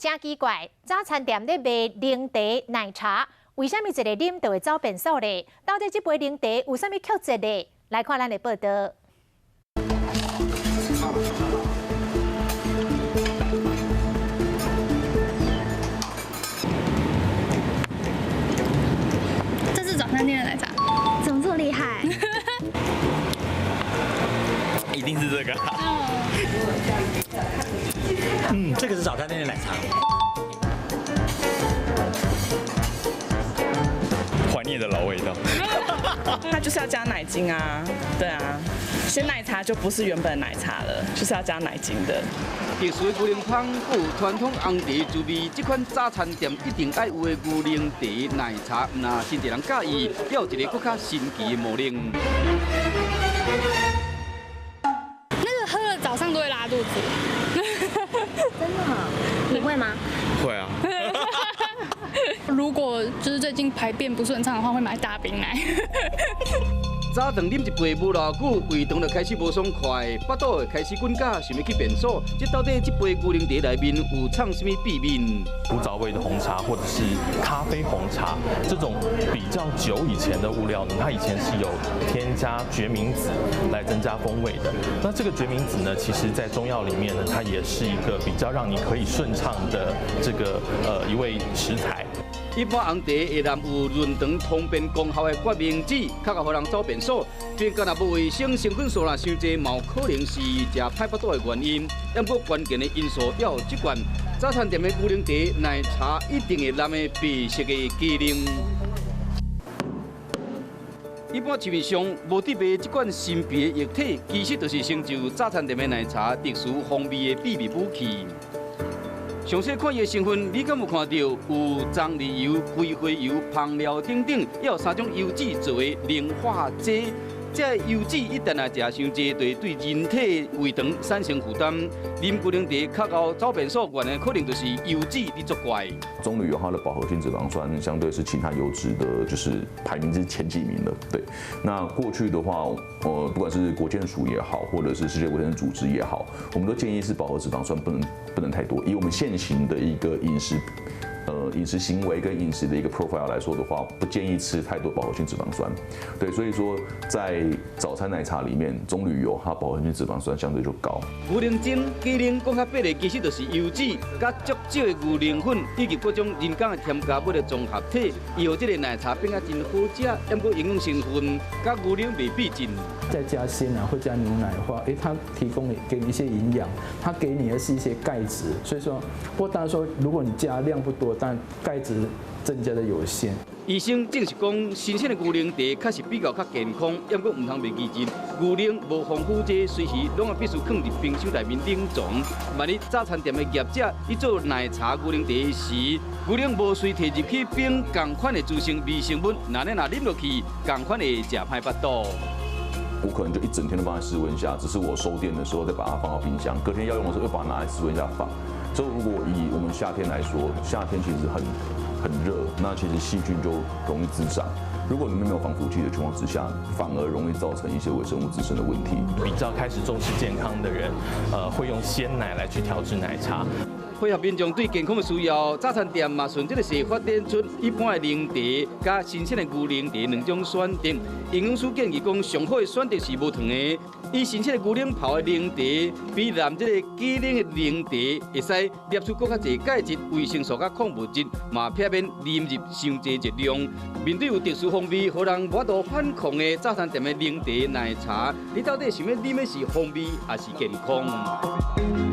真奇怪，早餐店咧賣奶茶奶茶，為啥物一个啉就會走便所咧？到底這杯奶茶有啥物曲折咧？來看咱的報道。這是早餐店的奶茶，怎麼這麼厲害？一定是這個。嗯，這個是早餐店的奶茶。懷念的老味道。它就是要加奶精啊，對啊，鮮奶茶就不是原本奶茶了，就是要加奶精的。特殊的牛奶香，有傳統紅茶滋味，這款早餐店一定愛有的牛奶茶奶茶，毋但真濟人佮意，還有一個閣較神奇的魔力。那個喝了早上都會拉肚子。真的？你會嗎？會啊。如果就是最近排便不順暢的話，會買大冰奶。早頓啉一杯無偌久，胃腸就開始無爽快，腹肚會開始滾絞，想欲去便所。這到底這杯牛奶茶內面有藏什麼秘密？古早味的紅茶或者是咖啡紅茶，這種比較久以前的物料呢，它以前是有添加決明子來增加風味的。那這個決明子呢，其實在中藥裡面呢，它也是一個比較讓你可以順暢的這個一味食材。一般紅茶會含有潤腸通便功效的決明子，較會予人走便所。便干若無衛生，成分數若傷濟，嘛有可能是食歹腹肚的原因。毋過關鍵的因素要有這罐早餐店的牛奶茶奶茶一定會淋的白色的雞奶。一般市面上無佇賣這款神秘的液體，其實就是成就早餐店的奶茶特殊風味的秘密武器。詳細看伊的成分，你敢有看到有棕櫚油、葵花油、香料等等，還有三種油脂做的凝化劑。這油脂一旦若食傷濟，就會對人體胃腸產生負擔。啉牛奶茶較後走便所，原因可能就是油脂佇作怪。棕櫚油它的飽和性脂肪酸相對是其他油脂的，就是排名是前幾名的。對，那過去的話，不管是國健署也好，或者是世界衛生組織也好，我們都建議是飽和脂肪酸不能太多。以我們現行的一個飲食行為跟飲食的一個 profile 來說的話，不建議吃太多飽和性脂肪酸。對，所以說在早餐奶茶裡面，棕櫚油它飽和性脂肪酸相對就高。牛奶精、雞奶講較白的，其實就是油脂，佮足少的牛奶粉以及各種人工的添加物的綜合體，伊予這個奶茶變甲真好食，毋過營養成分佮牛奶袂比盡。再加鮮奶或加牛奶的話，它提供你給你一些營養，它給你的是一些鈣質，所以說，不過當然說，如果你加量不多，但鈣質增加的有限。醫生證實講，新鮮的牛奶茶確實比較較健康，毋過毋通袂記得，牛奶無防腐劑，隨時攏愛必須囥佇冰箱內面冷藏。萬一早餐店的業者佇做奶茶牛奶茶時，牛奶無隨提入去冰，仝款會滋生微生物，那你若啉落去，仝款會食歹腹肚。我可能就一整天都放在室溫下，只是我收店的時候再把它放到冰箱，隔天要用的時候又把它拿來室溫下放。所以如果以我們夏天來說，夏天其實很熱，那其實細菌就容易滋長。如果裡面沒有防腐劑的情況之下，反而容易造成一些微生物滋生的問題。比較開始重視健康的人，會用鮮奶來去調製奶茶。配合民眾對健康的需要，早餐店嘛順這個勢發展出一般的奶茶佮新鮮的牛奶茶兩種選擇。營養師建議講，上好的選擇是無糖的。以新鮮的牛奶泡的奶茶，比含這個雞奶的奶茶會使攝取閣較濟鈣質、維生素佮礦物質，嘛避免啉入傷濟熱量。面對有特殊風味，予人無法度反抗的早餐店的奶茶奶茶，你到底想欲啉的是風味，抑是健康？